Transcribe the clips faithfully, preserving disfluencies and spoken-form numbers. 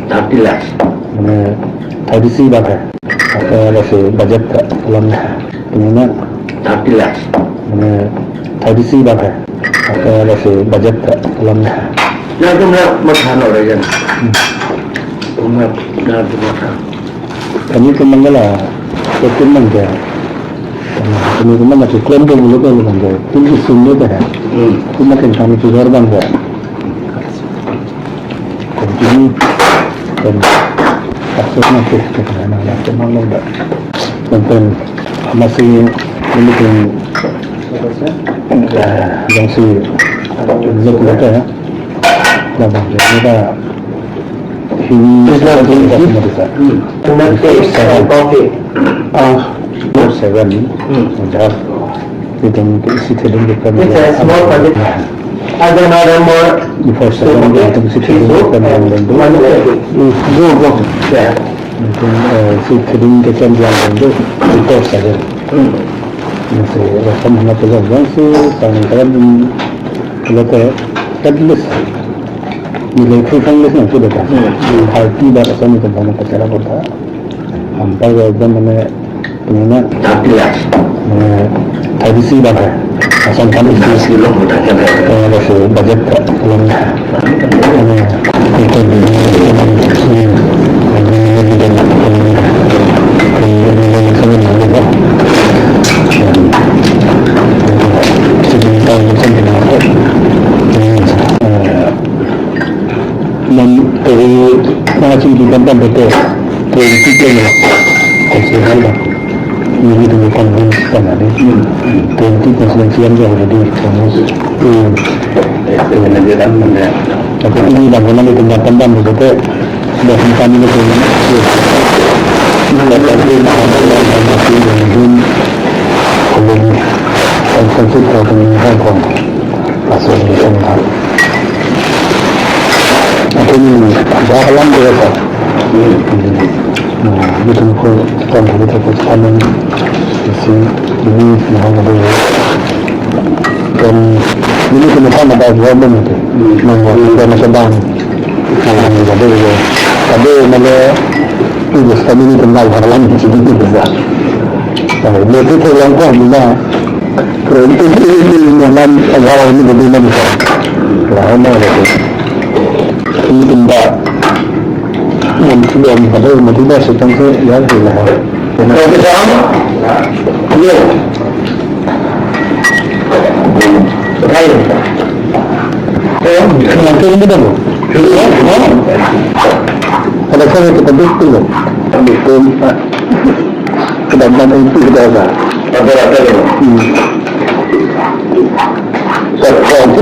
Thirty lakhs. Mane thirty-three lakh hai. Apa lasi budget ta alam na. Mane thirty lakhs. Mane thirty-three lakh hai. Apa lasi budget ta alam na. Na tum na matha na rajan. Hmm. Tum na, na tum matha. Kami ke manggala, ke tum mangga. Kami ke manggala, ke klem ke bulu ke bulu mangga. Tum ke sumne ke hai. Hmm. Tum makin kami ke jor bangga. Continue. Dan akses na ke, ke na, na, na, ke manggala. Dan, dan, masih ini pun, eh, yang si, ini pun ada, ya. Labang, jadi kita, ini, It's not easy. Hmm. Seven. Ah, four seven. Hmm. Just, we don't see the It's a small project. Ada na ada more. Four seven, we don't see the One second. Hmm, go, go. Yeah. Itu, eh, si keding ke kan dia itu, itu saja. Hmm. Masih rasam hana pelajar sih, paling keren, kalau ke, at least, nilai three hundred na sudah kan. Hmm. High tea bar asam itu banyak pacara kota. Sampai ke jam mana Mane thirty lakhs. Mane thirty-three lakh hai. Asam kami thirty-three lakh hai. Eh, lasi budget ka, alam. Mane, itu di, eh, Mane, eh, masih di tempat betul. Twenty ke ya. Kasi hal ba. Ini itu bukan ini kan ada. Hmm. Twenty constituency yang already almost. Hmm. Itu yang dia kan mana? Tapi ini bangunan itu jangkauan dan begitu. Sudah sempat ini tu. Mana tadi ada yang masih belum. Belum. Konsensus kalau pengen Hong Kong. Laso ini kan. Akhirnya, bahalam dia, Pak. Nah, itu pun, kan, kita pun, kan, isi, ini, nah, ada, kan, ini kena sama ada problem itu. Nah, ada macam bang. Nah, ada, ada, ada, malah, itu, kami ini kenal bahalam, jadi, bisa. Nah, itu, itu, langkah, bisa. Keren itu, ini, ini, ini, yang, agak, ini, ini, ini, bisa. Lah, mana, itu. Ini tempat. Yang sudah ada, yang sudah setengah ya, sudah. Profesor? Iya. Hai. Eh, yang keren itu dong. Ada keren kita betul. Betul. Kedamaian itu kita ada. Ada, ada, ya. Hmm. Kalau itu,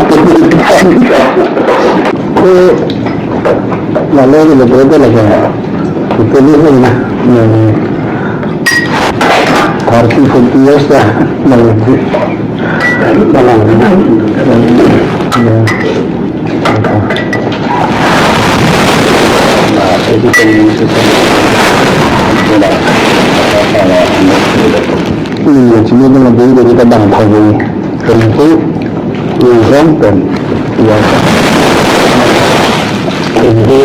lalu ini berbeda lagi. Itu ni, ini, ini. Thirty, forty years dah. Lalu, lalu, ya. Ini, sini dengan beli dari kita bang pagi. Tentu, uang dan uang. Tentu.